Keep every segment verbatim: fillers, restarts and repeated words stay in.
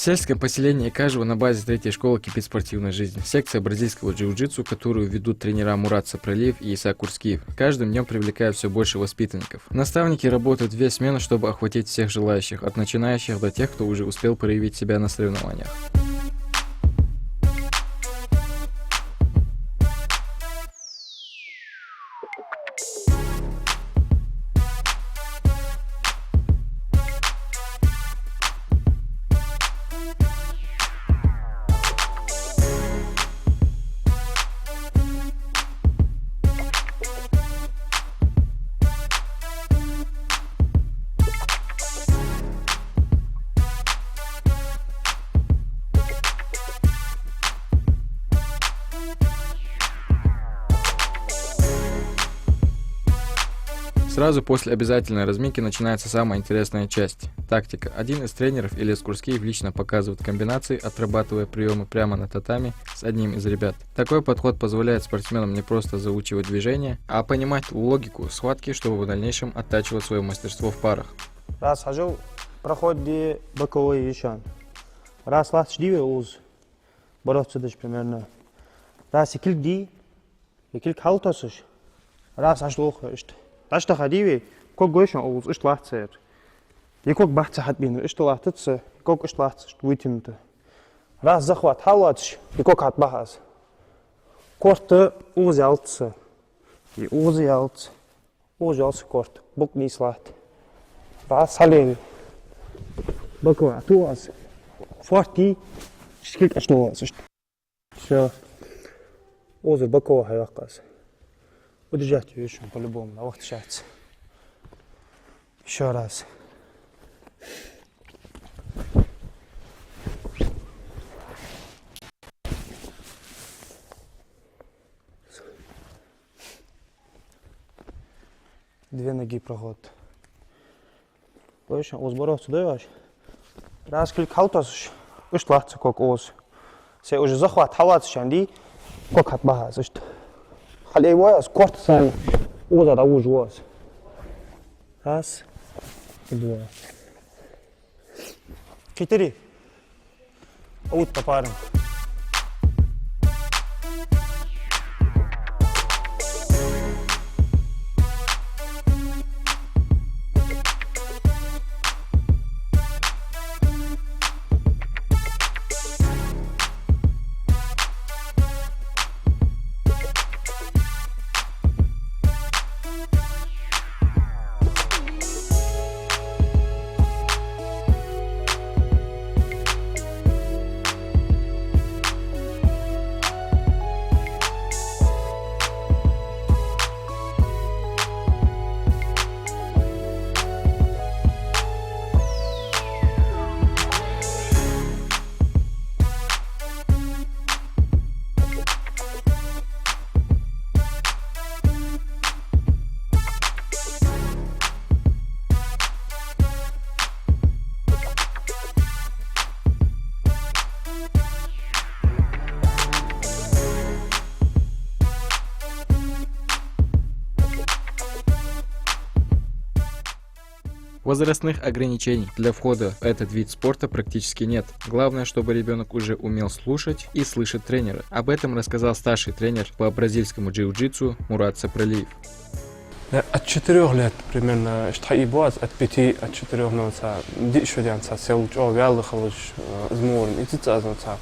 В сельском поселении Экажево на базе третьей школы кипит спортивная жизнь. Секция бразильского джиу-джитсу, которую ведут тренера Мурат Сапралиев и Иса Курскиев, с каждым днём привлекает всё больше воспитанников. Наставники работают в две смены, чтобы охватить всех желающих, от начинающих до тех, кто уже успел проявить себя на соревнованиях. Сразу после обязательной разминки начинается самая интересная часть — тактика. Один из тренеров, Илез Курскиев, лично показывает комбинации, отрабатывая приёмы прямо на татами с одним из ребят. Такой подход позволяет спортсменам не просто заучивать движения, а понимать логику схватки, чтобы в дальнейшем оттачивать своё мастерство в парах. Раз хьажал, проход де боковой ешан. Раз латташ дий вай укхаза, бороться деш примерно. Раз из кулг дий, из кулг хьалтоссаш, раз хьалоха иштта. ДӀачутаха дий вай, ког гой шоана укхаза, иштта латт цар. Из ког бац хьатӀабаьнна, иштта латтац, ког иштта латт, иштта вытянуто. Раз захват хьалоацаш, из ког хьатӀабахьа аз. Корта укхаза ялац, из укхаза ялац. Укхаза ялац корта, букъ нийса латт. Раз хьалаьца, боковой тӀатох аз. Форт дий, ши кулг Ӏочутох аз иштта. Всё. Укхазара боковой хьайоаккх аз. Удержать йо шоана по-любому, дӀавахийташ яц. Ещё раз. Две ноги проход. Гой шоана, укхаза бороться дой оаш? Раз кулг хьалтоссаш, иштта латт цар ког укхаза. Се уже захват хьалоацаш шоана дий, ког хьатӀабахьа аз иштта. Хьалаьца вой аз, корта санна укхаза дӀавужа вой аз. Раз, два. Четыре. Аут по парам. Возрастных ограничений для входа в этот вид спорта практически нет. Главное, чтобы ребёнок уже умел слушать и слышать тренера. Об этом рассказал старший тренер по бразильскому джиу-джитсу Мурат Сапралиев. Э, от четырёх лет примерно, иштта хьаийцаб аз, от пяти, от четырёх, ну, цхьа диъ шу даьнна, цхьа сел чӀоагӀа ваьнна хилча, э, из мо вар, из ца аз, ну, цхьа,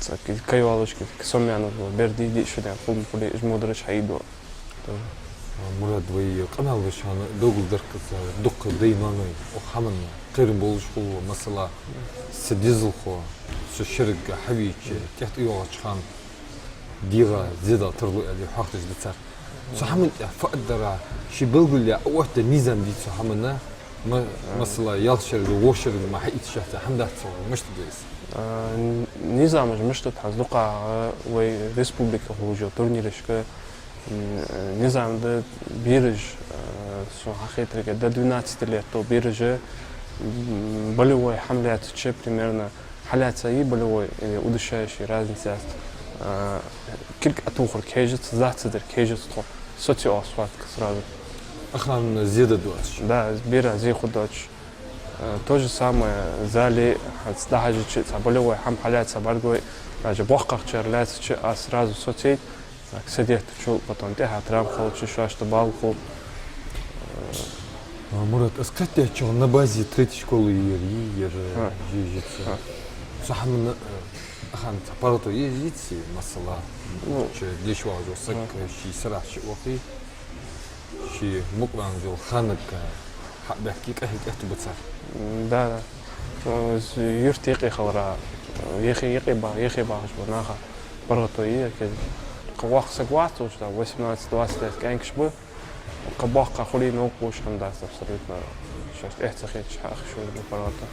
цхьа кхы, кхы йолаш, кхы, кхы сомаьнна вар, бер диъ, диъ шу даьнна, хӀама хуле, из мо дараш хьаийцаб. Мурат, вай къамаьл беш хана догалдаккха дукха дай-ноаной укх хӀаманна кхерам болаш хул, масала, са дезалхо, со шерага хьавеча, тӀехьа тӀайоагӀача хана дегӀа зеда тарлу аьле хьоахадеш да цар. Цу хӀаман тӀа фу аргдар, ший белгалъяь, а оттадаь низам дий цу хӀаманна, ма-, масала, ялх шерага, ворхӀ шерага мара хьаийцача, цхьа хӀама дац цох, мишта да из? А, н-, низамаш мишта да хьа, дукхагӀа вай республика хулача турнирашка, м, низам да, бераш, а, сона хетарга, до двенадцати лет дола бераш, м, болевой хӀама лаьцача, примерно, хьалаьца йий болевой или удушающий, разница яц. А, кулг Ӏотохарг хьежац, зацадар хьежац тхо. Соцаеш схватка сразу. Укханна зе да доацаш? Да, бера зе хургдоацаш. Э, то же самое, зале, хӀанз дӀахьежача, цхьа болевой хӀама хьалаьца бӀаргагой, даже боккхагӀчар лаьцача, аз сразу соцайт, так, садетта чул, потом тӀехьа травма хилча, шоашта бала хул. Э, А, Мурат, аз кхетадечох на базе третьей школы ер, ер, э, А. жи-, жицца. А. Цу хӀамана, э, ахан цхьа паргӀато е-, езий, масала, Ну. чу деш вагӀаш вола саг, А. э, ший сарахьа шиъ вахе, ший мукъаваьнна йола ханага хьабаьхке, къахьега аьттув ба цар. М, да, да. Э, из юрта юкъе хиларах, э, юхе, юкъе ба-, юхе багӀаш бола наха паргӀато е, кхы воккха саг вац уж, да, восемнадцать-двадцать лет кӀаьнкаш ба. Кхы боккха хуле, новкъа болаш хӀама дац абсолютно. Шоашта эхь ца хеташ хьаахка шоана паргӀато.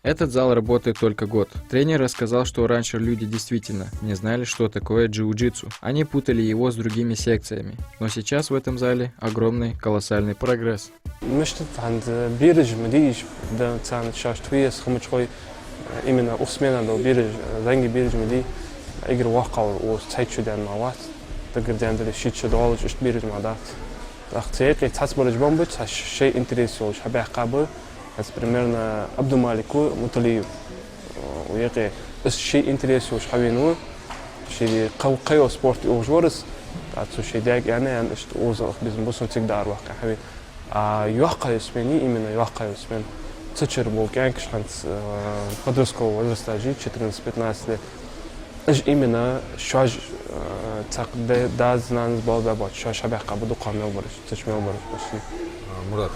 Этот зал работает только год. Тренер рассказал, что раньше люди действительно не знали, что такое джиу-джитсу. Они путали его с другими секциями. Но сейчас в этом зале огромный, колоссальный прогресс. Мишта хӀанз бераш ма дий уж, да, царна шоашта хьаэца хӀамаш хой, именно укх смена дола бераш, зӀамига бераш ма дий, эггара воккхагӀвар укхаза цхьайтта шу даьнна мара вац, даггара даьнна дале, шийтта шу долаш, иштта бераш мара дац. ТӀаккха цу юкъе цхьацца бараш ба-м бац, цхьа шоай интерес йолаш хьабаьккха ба. ХӀанз примерно Абдумалик ва, Муталиев, э, юкъе, из шоай интерес йолаш хьавена ва. Ший кхы-, кхыйола спорте ухаш вар из. ТӀаккха цо ший даьга аьнна, аьнна, иштта укхаза ах безам ба сона цига дӀаараваккха хьавена. А йоккхагӀйола смена, именно йоккхагӀйола смена. Цу чура бола кӀаьнкаш хӀанз, э, подросткового возраста жи, четырнадцать-пятнадцать лет. Уж именно шоаш, э, цхьаккха да-, дас-нанас балбаь боацаш, шоаш хьабаьккха ба дукхагӀа мел бараш, цу чу мел бараш почти. А, Мурат.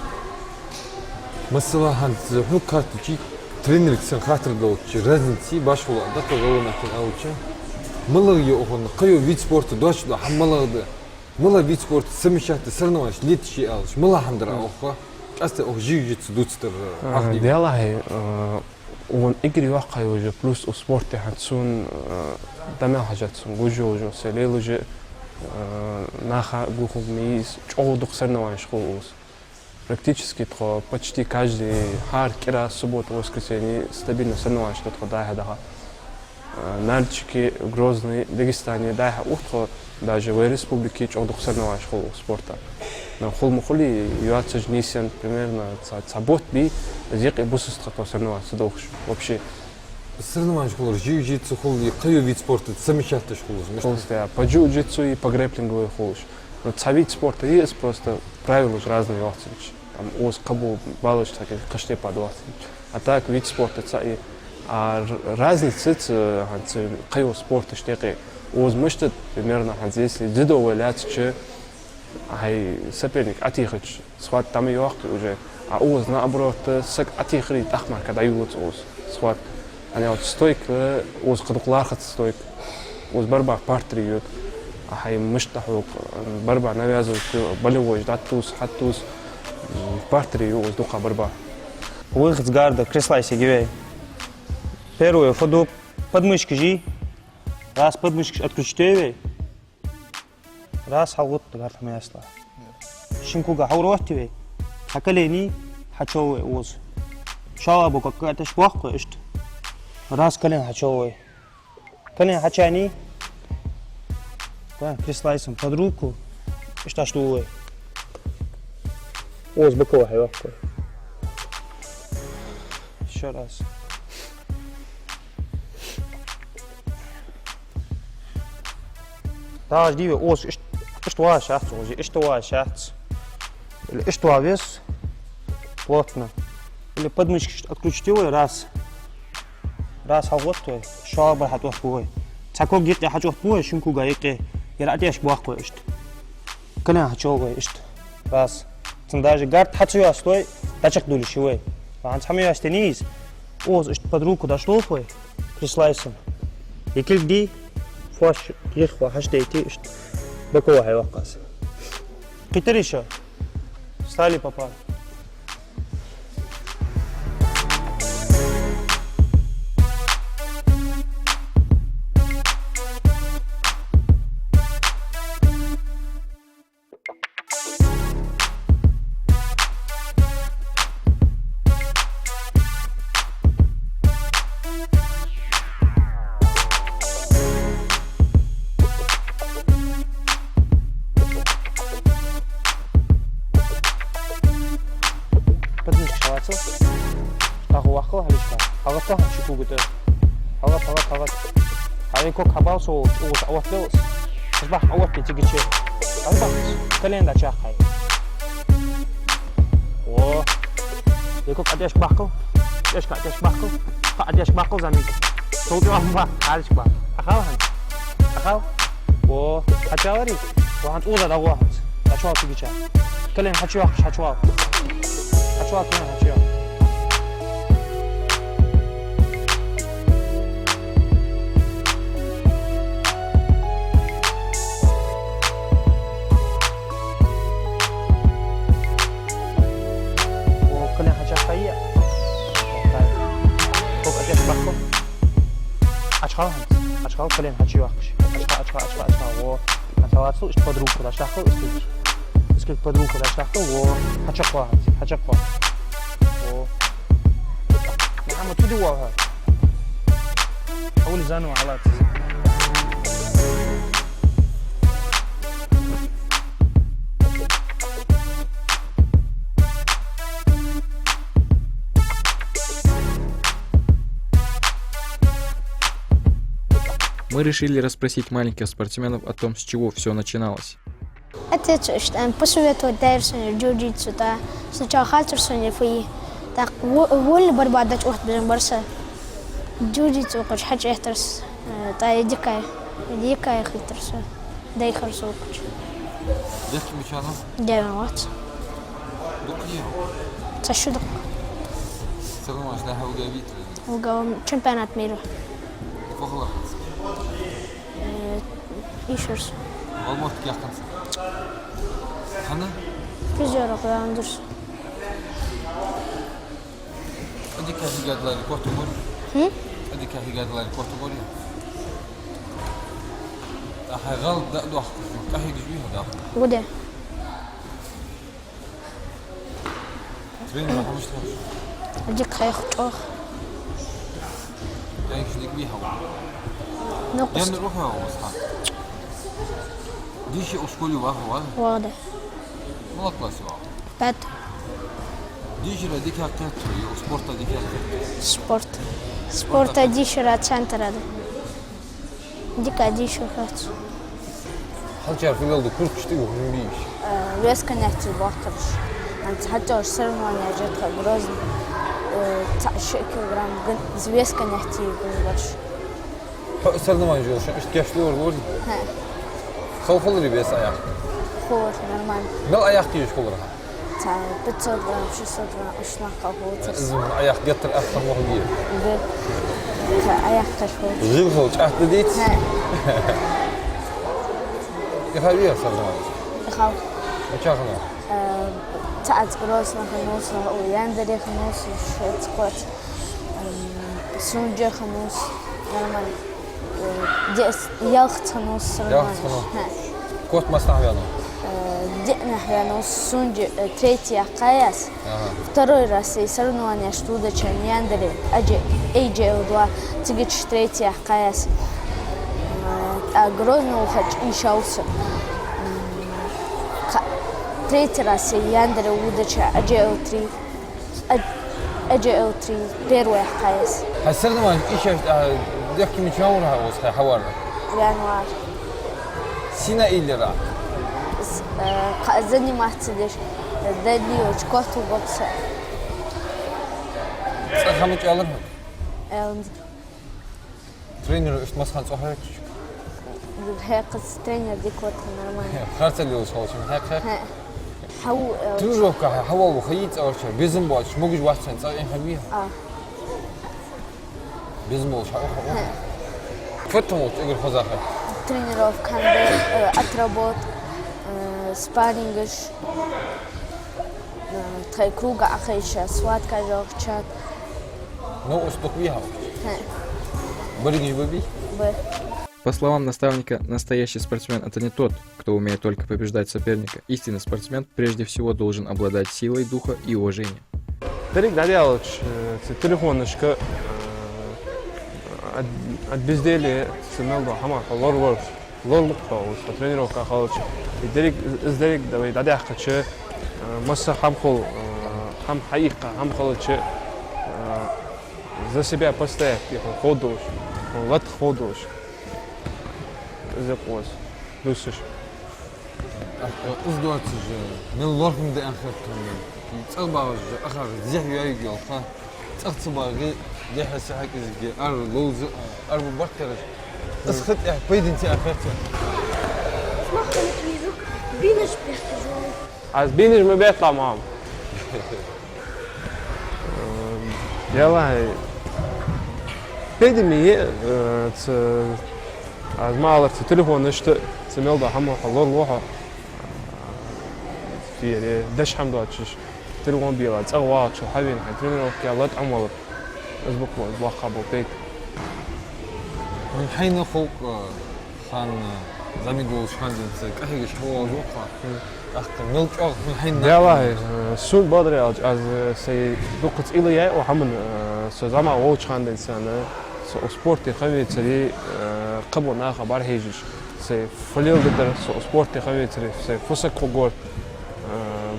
Масала, хӀанз хьога хаттача, тренерага сона хаттар долча, разница башхало а да тхо гӀалгӀай нахага аьлча. МалагӀа я укхун, кхыйола вид спорта доацаш дола хӀама малагӀа да? МалагӀа вид спорта совмещать де соревнованеш леташ я аьлча, малагӀа хӀама дар Мгм. укхо? Къаьстта укх джиу-джитсу дувцар, э, А, хьахьокхаш? Делахь, э, укхун эггара йоккхагӀа йола, плюс укх спорте хӀанз сона, э, дӀа мел хьежача сона гуш йола, сай лелаш, э, наха гуш хургья из, чӀоагӀа дукха соревнованеш хул укхаза. Практически тхо почти каждый хӀара кӀира, суббота, воскресенье стабильно соревнованеш да тхо дӀа-хьа даха. Э, Нальчике, Грозный, Дагестане дӀа-хьа ух тхо, даже вай республике чӀоагӀа дукха соревнованеш хул укх спорта. Но хул ма хулий, йоацаш нийсъенна примерно цхьа, цхьа бутт бий, из юкъе бусалба тха соревнованеш ца дохаш вообще. Соревнованеш хулар джиу-джитсу хул, е кхыйола вид спорта совмещать деш хул из, мишта? Хул, да, по джиу-джитсу и по грэпплингу хул уж. Но цхьа вид спорта я из, просто правилаш разные йоацилга. Там укхаза кхыбола баллаш цхьа кхы-, кхыча тайпара доацилга. А так вид спорта цаӀ я. А р-, разница ца, хӀанз цу кхыйола спорташта юкъе. Укхаза мишта да, примерно, хӀанз если дзюдо вай лаьцача, хьай соперник Ӏотехача, схватка там йоаккх уже. А укхаза, наоборот, саг Ӏотехаре, тӀаккха мара дӀайолац укхаза схватка. ХӀана аьлча стойка, укхаза кхы дукха лоархӀац стойка. Укхаза барабар в партере йода. А хьай мишта хьокх, барабар навязывать ю, болевойш дӀатувс, хьатувс. В партере я укхаза дукха барабар. Выход с гарда, кресло-й сига вай. Первое, фу ду, подмышки жи. Раз подмышкаш открутить вай. Раз хьалгӀатта гарта хьамаясталахь. Шин кога хьалрохти вай. Хьа колени хьачоалавай укхаза. ШоллагӀа бока кӀатӀаш боаккх вай иштта. Раз колен хьачоалавай. Колен хьачоани. Кресло-й сона под руку. Иштта дӀадувла вай. Укхаза боковой хьайоаккх вай. Ещё раз. ДӀахьажа вай, укхаза ишт-, иштта вагӀаш яц, укхаза иштта вагӀаш яц. Или иштта вагӀа веза, плотно. Или подмышкаш открутить вай, раз. Раз хьалгӀатта вай, шоллагӀбар хьатӀаоттабу вай. Цхьа ког юкъе хьачӀоаттабу вай, шин кога юкъе, ер тӀехьашка боаккх вай иштта. Колен хьачоалавай иштта. Раз. Цун даже гарт хьа ца йоасталой, дӀачакхдувлаш я вай. ХӀанз хьа ма йоастадий из. Укхаза иштта под руку дӀачулоалахь вай. Кресло-й сона. Е кулг дий, фош йиххо хьачудайта иштта. Боковой хьайоаккх аз. Кхийтарий шо? Встали, папа. ХьалгӀатта хьона ши кулга тӀа. ХьалгӀатта, хьалгӀатта, хьалгӀатта. Хьай кок хьа бала со чӀугӀа Ӏооттабелаш. Аз бахка Ӏооттабе цига чу. Аз бахка. Колено дӀачакхъяй. О. Е кок Ӏа тӀехьашка бахкал. ТӀехьашка, тӀехьашка бахкал. Кхы Ӏа тӀехьашка бахкал, замик. Сол тӀехьа бахка, хьалхашка бахка. Ахал хьона? Ахал? О, хьачуваларий? Ва хьона цӀоза дӀагӀо хьона. Хьачувал цига чу. Колено хьачуйоаккхаш, хьачувал. Хьачувал, колено хьачуйоаккхаш. О, колено хьачакхъяй. О, кай. Кок Ӏа тӀехьашка бахкал. Ӏочухала хьона. Ӏочухала, колено хьачуйоаккхаш. Ӏочухала, Ӏочухала, Ӏочухала, Ӏочухала. О, хьона лоацал, иштта под руку дӀачакхал, иштта. Иштта под руку дӀачакхал, о, хьачакхъяй хьона, хьачакхъяй. О. Мухьаммад, фу де воалл хьо? Хьавола заново хьалаца. Мы решили расспросить маленьких спортсменов о том, с чего всё начиналось. Отец, что посоветовать даьр сона джиу-джитсу, тӀаккха сначала хацар сона фу я. ТӀаккха во-, вольная борьба дӀачу отта безам бар са. Джиу-джитсу кхоачаш хьачуэттар са, э, тӀаккха дикай, дикай хилар са. Дайхар со кхоачаш. Дехкий мича ва? Девян вац. Дукха я? Цхьа шу дукха. Соревнованеш дӀа-хьа вугаргвий? Вугаргва чемпионат мира. Фу хилар? Э, ишарс. Валморт кехканца. Хьана? Призёрах ваьнна дар со. Ӏа дика хьийгадаларе котамор? Хм? Ӏа дика хьийгадаларе котамор? ТӀаккха хьай гӀалат дӀадохкаш, къахьегаш вий хьо дӀа? Гуде. Тренер хьа мишта хет? Дика хет, чӀоагӀа. Хьайгаш дика вий хьо? Ну, гаьнара вахав хьо, Ӏа? Дийша школе вахав хьо? Вахав. Мала классе вахав? Пятый. Дийшара дика хет, е спорта дика хет? Спорт. Спорта дийшара центр да. Дика дийша хет. Хьалчар фу леладу, куртка тӀа ву хӀун бийш? Э, веска нехти бохкарш. Ан хьатӀаш соревнованеш я тха Грозный. Э, цхьа ши килограмм ган-, веска нехти гуш бараш. Хьо соревнованеш йолаш, иштта кийчлора лорий? ХӀа. Хала хуларий вес Ӏаяккха? Хулар, нормально. Мел Ӏаяккха езаш хулар хьа? Цхьа пятьсот грамм, шестьсот грамм, иштта мара хала хулар. Из Ӏаяккха геттара атта ма хулий? Да. Цхьа Ӏаяккха хулар. ЖӀилхал чӀоагӀа дийца? ХӀа. Ихав ве соревнованеш? Ихав. Мичахьа хиннав? Э, цхьацца Грозне хиннав со, Яндаре хиннав со, шеца-кхоаца. М, Сунже хиннав со, нормально. Э, дес-, ялхаца хиннав со соревнованеш. Ялхаца хиннав? ХӀа. Котамаснахьа ваьннав? Э, диънахьа ваьннав со, Сунже, э, третий яьккхай аз. Ага. Второй раз из соревнованешта вадача Яндаре А J-, A J L два, цига чу третий яьккхай аз. Э, а Грозне вахача ийшав со. М, кха-, третий раз из Яндаре вадача А J L три. А-, A J L три первый яьккхай аз. Хьай соревнованеш ийшача, а, дехкий мича вар хьа укхаза хьавар? Январь. Сина илира? С-, э, кхы заниматься деш, э, дали уч коту бокса. ЦӀа хӀама чӀоагӀа лар хьона? Элнди. Тренеро иштта массахана цӀи хьоахадаьд? ХӀаьта, тренер дика ва, нормально. Харцахьа лелаш хилча, хӀаьта, хӀаьта. ХӀа. Хьаву, э, тренировка хьа-, хьавоалаву, ха йий цӀагӀарча, безам боацаш, могаш вац хьона, цӀагӀа Ӏин хьавий хьо? А. Безам болаш хьа, хьа, хьа. ХӀа. Фу тӀа волча эггара хоза хет? Тренировка, хьанде, э, отработка, э, спаррингаш, э, тхай круга Ӏохайша, схватка жагӀчат. Ну, устух вий хьо? ХӀа. Баригаш ба бий? Ба. По словам наставника, настоящий спортсмен — это не тот, кто умеет только побеждать соперника. Истинный спортсмен прежде всего должен обладать силой духа и уважением. Деррига дӀадаьлча, э, цу телефонашка, э, от, от безделия цу мел дола хӀамаш лоравар. Лорлуш ба уж, цу тренировка хилча. И деррига, из деррига да вай дӀадаьккхача, э, масса хӀама хул, э, хӀама хьаийккха, хӀама хилча, э, За себя постоять, тӀехьа ховш долаш, латта ховш долаш. Из къоз дусаш. ТӀаккха из доацаш, мел лоархӀам да аьнна хет хьона. ЦӀагӀа багӀаш, ахар зехьа йоаергйолаш. ЦӀагӀа ца багӀе, дехьа-сехьа кӀезига ара ловза, ара баккхараш. Из хатӀехьа пайдане аьнна хет хьона. Смаханат визук, бинаш бехкажу. Аз бинаш ма бетла, мам. Яла, хӀай. Пайдане я, э, ца, аз ма аллара, ца телефонашта, ца мел дола хӀама хьалор лохьа. Фере, деш хӀама доацаш, телефон бела, цӀагӀа вагӀача хьавена, хьай тренировке латта Ӏомалар. Из бакъо, из бакъо бола пайда. Хьайна хов, э, Хьан, э, зӀамига волаш хана денз къахьегаш хьавоагӀаш ва-кх хьо. ТӀаккха мел чӀоагӀа хьона хьайна. Валлахьи, э, сона бакъдар аьлча, аз, э, сай дукха цӀила яй, о хӀаман, э, со зӀамига волча хана денз санна, со спорте ха вецаре, э, кхыбола наха бӀарахьежаш, сай фу леладергдар, со спорте ха вецаре, сай фу саг хургвар, э,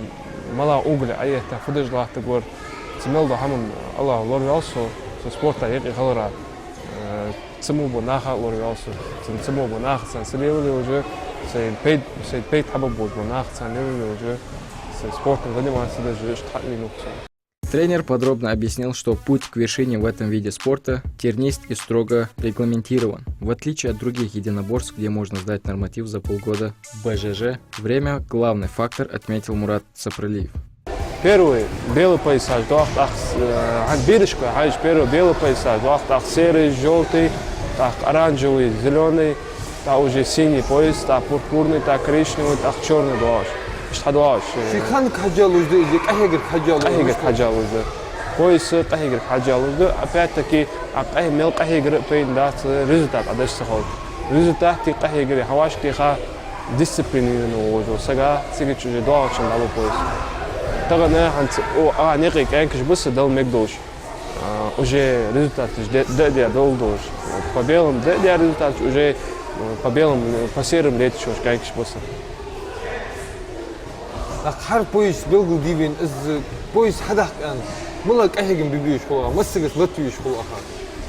мала угли Ӏоэтта, фу деш латтаргвар, цу мел дола хӀаман АллахӀа лораваьв со, со спорта юкъе хиларах. Э, Цу мо бола наха лораваьв со, цу, цу мо бола наха цхьана са лелале уже, сай пайд-, сай пайда хьабаргболаш бола наха цхьана лелале уже, сай спортом заниматься деш, иштта хьавенав со. Тренер подробно объяснил, что путь к вершине в этом виде спорта тернист и строго регламентирован. В отличие от других единоборств, где можно сдать норматив за полгода, в Б Ж Ж время — главный фактор, отметил Мурат Сапралиев. Первый белый поясаш доагӀа, тӀаккха, э, хӀанз берашка хьажа, первый белый поясаш доагӀа, тӀаккха серый, жёлтый, тӀаккха оранжевый, зелёный, тӀаккха уже синий пояс, тӀаккха пурпурный, тӀаккха коричневый, тӀаккха чёрный доагӀаш. Иштта хьадоагӀаш, э, Ши ханга хьажа луш да, или къахьегарга хьажа луш да? Къахьегарга хьажа луш да. Пояс къахьегарга хьажа луш да. Опять-таки, а къахье-, мел къахьегар а пайдана дац, результат Ӏодеш ца хилча. Результат тӀа къахьегаре хьавӀашагӀтеха, дисциплинированный волча сага цига чу уже доагӀача хана дӀалу пояс. Тахан хӀанз, о, а, наькъа кӀаьнкаш ба са дала мегаш долаш. А, уже результаташ де-, да а даь дола долаш. По белым да а даь результаташ, уже, э, по белым, э, по серым леташ йолаш кӀаьнкаш ба са. ТӀаккха хӀара пояс белгалде вайна, из пояс хьадаккха аьнна, мала къахьегам бе безаш хул, массагас латта везаш хул-кх.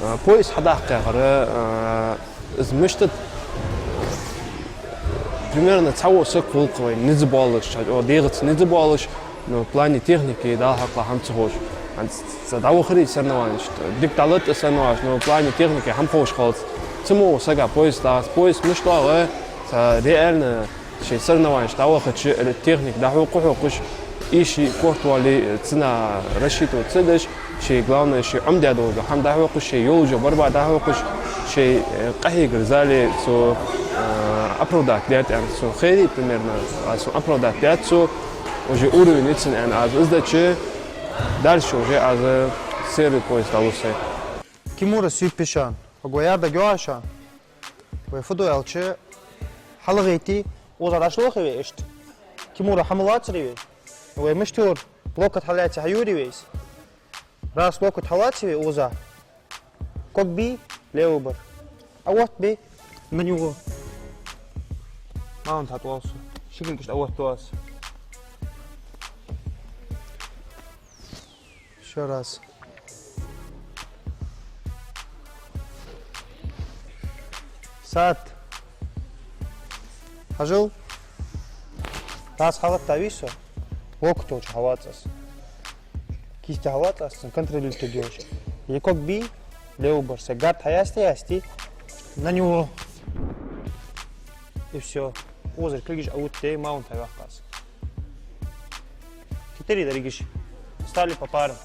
А, пояс хьадаккха яхар, а, из мишта примерно цхьа во саг хул-кх вайна низ боаллаш, о, дегӀаца низ боаллаш, но в плане техники, Дала хьакъехьа, хӀама ца ховш. ХӀанз ца дӀавахаре соревнованешта, дика дӀалатта соревнованеш, но в плане техники хӀама ховш хилац. Цу мо сага пояс дагӀац, пояс мишта доагӀа, ца реально ший соревнованешка дӀавахача, техника дӀахьокха-хьокхаш, из ший корта вале, цунна рассчитывать ца деш, ший, главное, ший Ӏомадаь дола хӀама дӀахьокхаш, ший йолаш йола борьба дӀахьокхаш, ший, э, къахьегар зале цо, э, оправдать даьд аьнна, цо хайре, примерно, а, цо оправдать даьд цо, уже уровень йицъяьннай аьнна, аз из дича, дальше уже аз серый пояс дӀалу сай. Кимура Сюйпишан, хьога вай яр дагайоагӀий шоана? Вай фу ду аьлча, хьалгӀайтий, укхаза дӀалохий вай иштта. Кимура хьа ма лоацарий вай. Вай мишта йора, локоть хьаллаьце хьайорий вай из. Раз локоть хьаллоаций вай укхаза, ког бий, левый бар. Ответ бий, на него. Маунт хьатӀаоал со. Ши кулг иштта ответ ду аз. Ещё раз. Сад. Хьажал. Раз хьалатта вий со, локоть йолча хьаллоац аз. Кисти хьаллоац аз, цун контролировать ду йолаш. Е ког бий, левый бар, сай гард хьаяьстай, яьстай, на него. И всё. Укхазара кулгаш Ӏоотте, маунт хьайоаккх аз. Хетарий дерригаш? Ставлю по парам.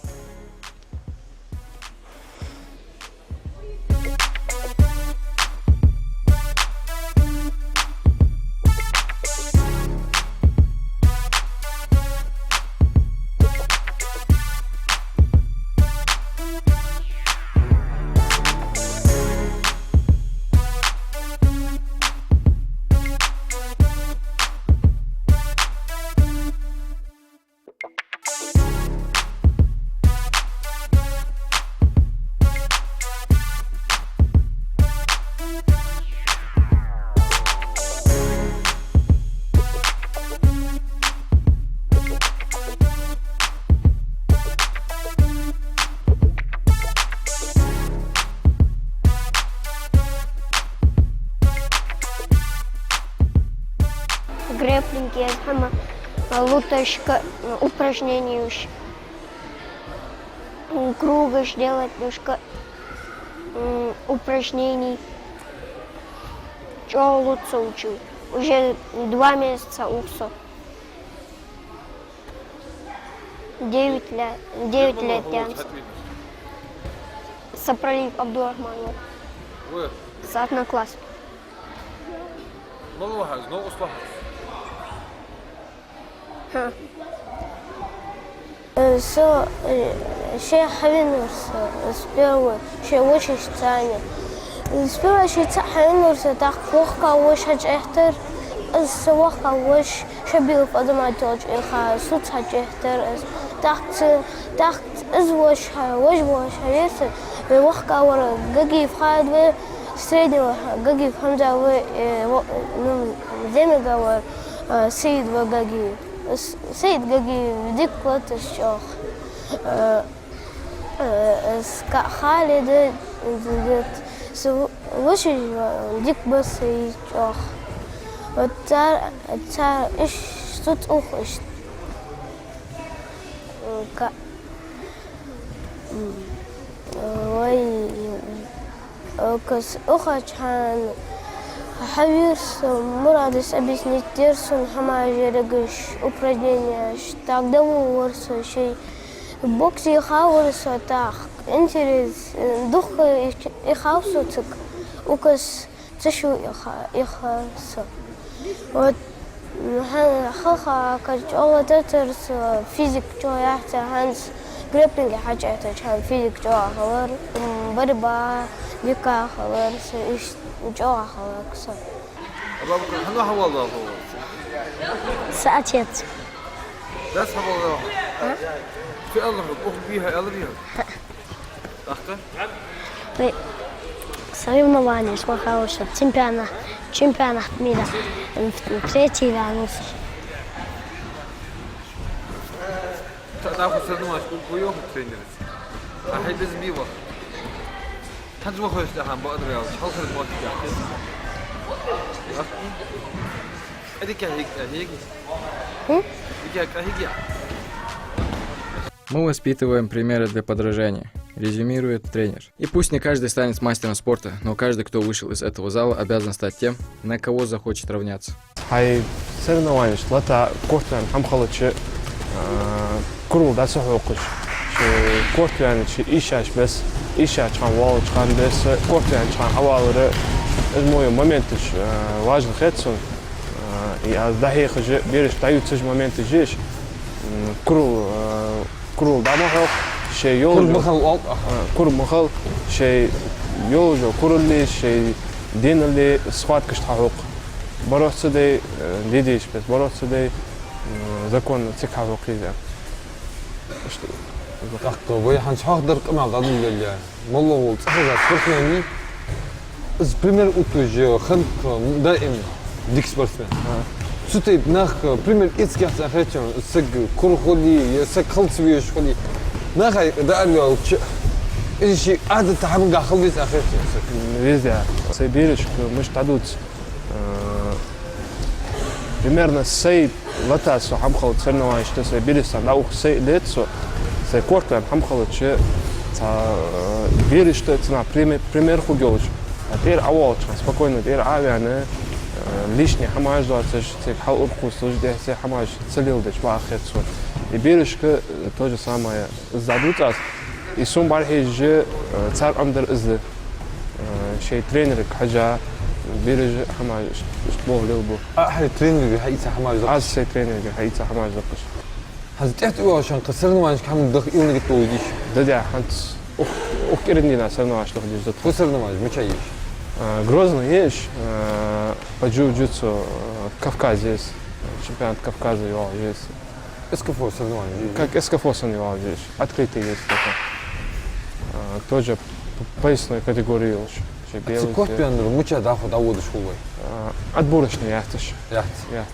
Грэпплинг, из хӀама, луташка, упражненеш, кругаш делать дашка, упражнений. ЧӀоагӀа лут со учу. Уже два месяца ух со. Девять лет, девять лет тянется. Сапралиев Абдурахман. Вы? С одноклассником. Мала ва хьо из, новкъост ва хьо из? Хм. Э, со, э, ше хьавенавар со, э, с первой, шоай вошийца цхьана. Э, с первой шийца хьавенавар со, тӀаккха воккхагӀа воша хьачуэттар, э, со воккхагӀа воша Шабилов Азамат йолча Ӏиха, цунца хьачуэттар из. ТӀаккха ца, тӀаккха из воша, вож воша хьавенавар со, э, воккхагӀа вар Гагиев Халид ва, среднего Гагиев Хьамза ва, э, во-, ну, зӀамига вар, э, Саид ва Гагиев. С-, Саид Гагиев дика латт из чӀоагӀа. Э, э, с-, ка-, Халид, э, с-, воший, э, дика ба Саид чӀоагӀа. Вот цар, цар иш, цу цӀух иш. Э, ка-, м, э, вай, Э, кас ухачхьан хьавир со, Мурадас объяснить дир сона хӀамаш ерригаш, упражненеш, тӀаккха довла вар со шоай. Боксе хьавир со тӀаккха, интерес, э, дукха и, и хьав со цига. Указ ца шу и ха-, и ха со. Вот, м, хьа-, хьалха кхы чӀоагӀа латацар со, физика чӀоагӀа яхьцар, хӀанз грэпплинге хьачуэттача хана физика чӀоагӀа хилар, м, борьба дика хилар, со иштта чӀоагӀа хилар со. Абабакар, хьан хьавола ваха? Са отец. Дас хьавола ваха? А? Фу аьлар хьога, ух бий хьа аьлар хьога? ТӀаккха? Вай соревнованеш вахавши, чемпиона-, чемпионат мира, м, третий ваьннав со. Та нахуй соревнованеш ку-, ку йоах тренерца. А хьай безам бий ваха? ХӀанз вахаш тӀехьа бакъдар аьлча, хьалхара мотт яхкий? А? Эдика хьиг-, хьиги? Хм? Эдика хьиги? Мы воспитываем примеры для подражания, резюмирует тренер. И пусть не каждый станет мастером спорта, но каждый, кто вышел из этого зала, обязан стать тем, на кого захочет равняться. Хьай соревнованеш лата корта ваьнна хӀама хилча, а, курал дӀа ца хьокхаш, ший корта ваьннача ийшача бесса, ийшача хана, воаллача хана бесса, корта ваьннача хана хьавалара, из мо йола моменташ, а, важно хет сона. А, и аз дӀахьехаш, бераш дӀаювцаш моменташ еш, м, курал, а, курал дӀа ма хьокха, шоай йолаш йола, курал ма хила оал, аха. А, курал ма хила, шоай йолаш йола куралле, шоай деналле схваткаш хьахьокха. Бороться дай, э, де дезача бесса бороться дай, м, законно цига хьахьокха еза. Иштта. ТӀаккха вай хӀанз хьоахадаьр къамаьл дӀадолале, моллагӀа вола цӀихеза спортсмен, из пример отташ хиннад даим дика спортсмен. Цу тайпа нах пример эцаргьяц аьнна хет хьона, саг кура хуле, е саг халцавеш хуле. Наха юкъе дӀаара ваьлча, из ший Ӏадата хӀамагахьа хила веза аьнна хет хьона саг. Веза. Сай берашка мишта дӀадувц. Э, примерно сай лата со хӀама хилча соревнованешта, сай берашца дӀаух сай лет со, сай корта ваьнна хӀама хилча, цхьа, э, берашта цхьа пример, пример хургйолаш. А тӀера Ӏовоалача хана, спокойно тӀера Ӏо а ваьнна, э, лишний хӀамаш доацаш, цига хьал урхуслуш дехьа, сай хӀамаш ца леладеш бакъахьа хет сона. И берашка, э, то же самое. Из дӀадувц аз. И сона бӀарахьежаш, э, цар Ӏомадар из да. Э, шоай тренерага хьежа, бераш хӀамаш иш-, ишта болх лелабу. А хьай тренерага хьаийца хӀамаш даккхаш? Аз сай тренерага хьаийца хӀамаш даккхаш. ХӀанз тӀехьа тӀайоагӀача хана кхы соревнованешка хӀама даха уйла йита йолаш дий? Да, да, хӀанз укх, укх кӀиранди дийнахьа соревнованеш даха дезаш да тхо. Фу соревнованеш, мичахьа я уж? Э, Грозный я уж, э, по джиу-джитсу, э, Кавказе, чемпионат Кавказа йоагӀаш я из. СКФО соревнование? Как СКФО санна йоагӀаш я из. Открытый есть такой. А, тоже п-, поясной категории йолаш. Шоай... А цига белый корта ваьннар мичахьа дӀахо дӀаводаш хул вай? А, отборочный яц уж. Яц? Яц.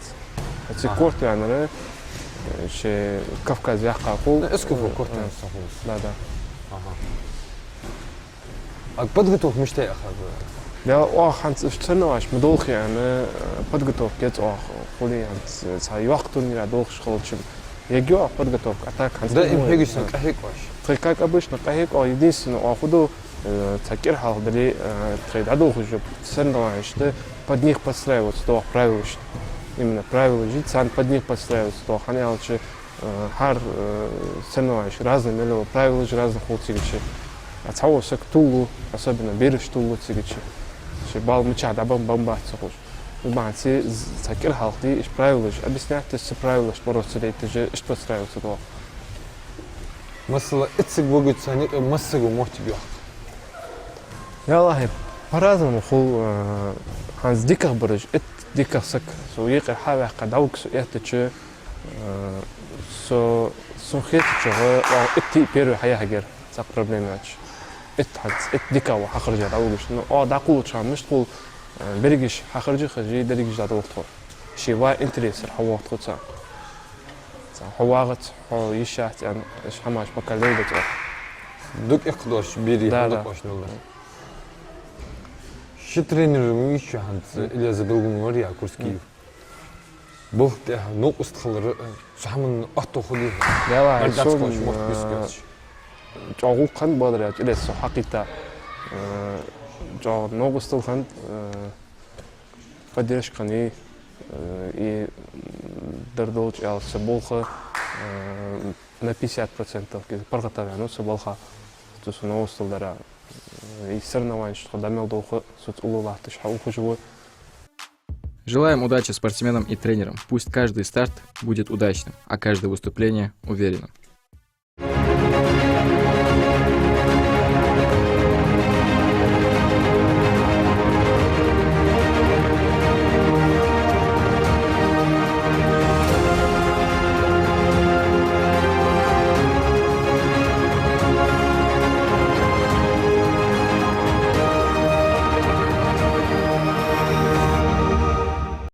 А цига... Аха. Корта ваьннар, э, шоай Кавказ яьккха хул. Ну, СКФО корта ваьннар санна хул. Да, да. Аха. А подготовка мишта я аьнна хет? Дала оаха хӀанз уж соревнованеш ма долхе аьнна, э, подготовка ец оаха. Хуле хӀанз цхьа йоккха турнира долхаш хилча, ергья оаха подготовка, а так хӀанз даим хьегаш санна къахьег оаш? Тхоай, как обычно, къахьег оаха. Единственное, оаха фу ду, э, цхьа кӀира хьалха дале, э, тхоай дӀадолхаш йола соревнованешта под них подстраиваться ду оаха правилашта. Именно правилаш, царна под них подстраиваться ду оаха, хӀана аьлча, э, хӀара, э, соревнованеш разный мел йола, правилаш разных хул цигача. А цхьавола саг тувлу, особенно бераш тувлу цигача. Ший бала мичахьа дӀабенна бац ца ховш. Из бахьанца цхьа кӀира хьалха дий, уж правилаш объяснять деш, цу правилашта бороться дайташ, иштта подстраиваться ду оаха. Масала, итт саг вагача царна юкъе масса саг ва моттиг йоах? Ялахьи, по-разному хул, э, хӀанз дикагӀа бараш, итт дикагӀа саг со юкъера хьаваьккха дӀавуга со эттача, э, со, сона хетачох, оаха итт первый хьаяхьаргьяр, цхьаккха проблема яц. Итт хӀанз, итт дикагӀа ва хьахержа дӀавугаш. Но оаха дӀакхувлача хана мишта хул, э, берригаш хьахержа хержа, дерригаш дӀадолх тхо. Ший ва интересера хьавоагӀа тхо царна. Царна хьо вагӀац, хьо йиш яц аьнна, уж хӀамаш пока леладац оаха. Дукха эккхадоацаш бийрий. Да, хӀама да. Дукха оаш ноллар. Ши тренер ма вий шоай хӀанз, Ильяс Белгун вар, Якурский. Болх тӀехьа новкъост хилар, э, цу хӀаман аьттув хул дий? Дала, бӀаргацкъалаш сона, мохк э, бисгацаш. ЧӀоагӀа гӀулакх хиннад, бадар яц, Ильяс со хьакхийтта, э, чӀоагӀа новкъостал хиннад, э, поддержка хиннай, э, и, м, дар долча аьлча, са болх, э, на пятьдесят процентов кӀезига паргӀата ваьннав са балха, цу сона новкъостал дара. Э, и соревнованешта тхо дӀа мел довха, соца уллув латташ хьаухаш ва. Желаем удачи спортсменам и тренерам. Пусть каждый старт будет удачным, а каждое выступление уверенным.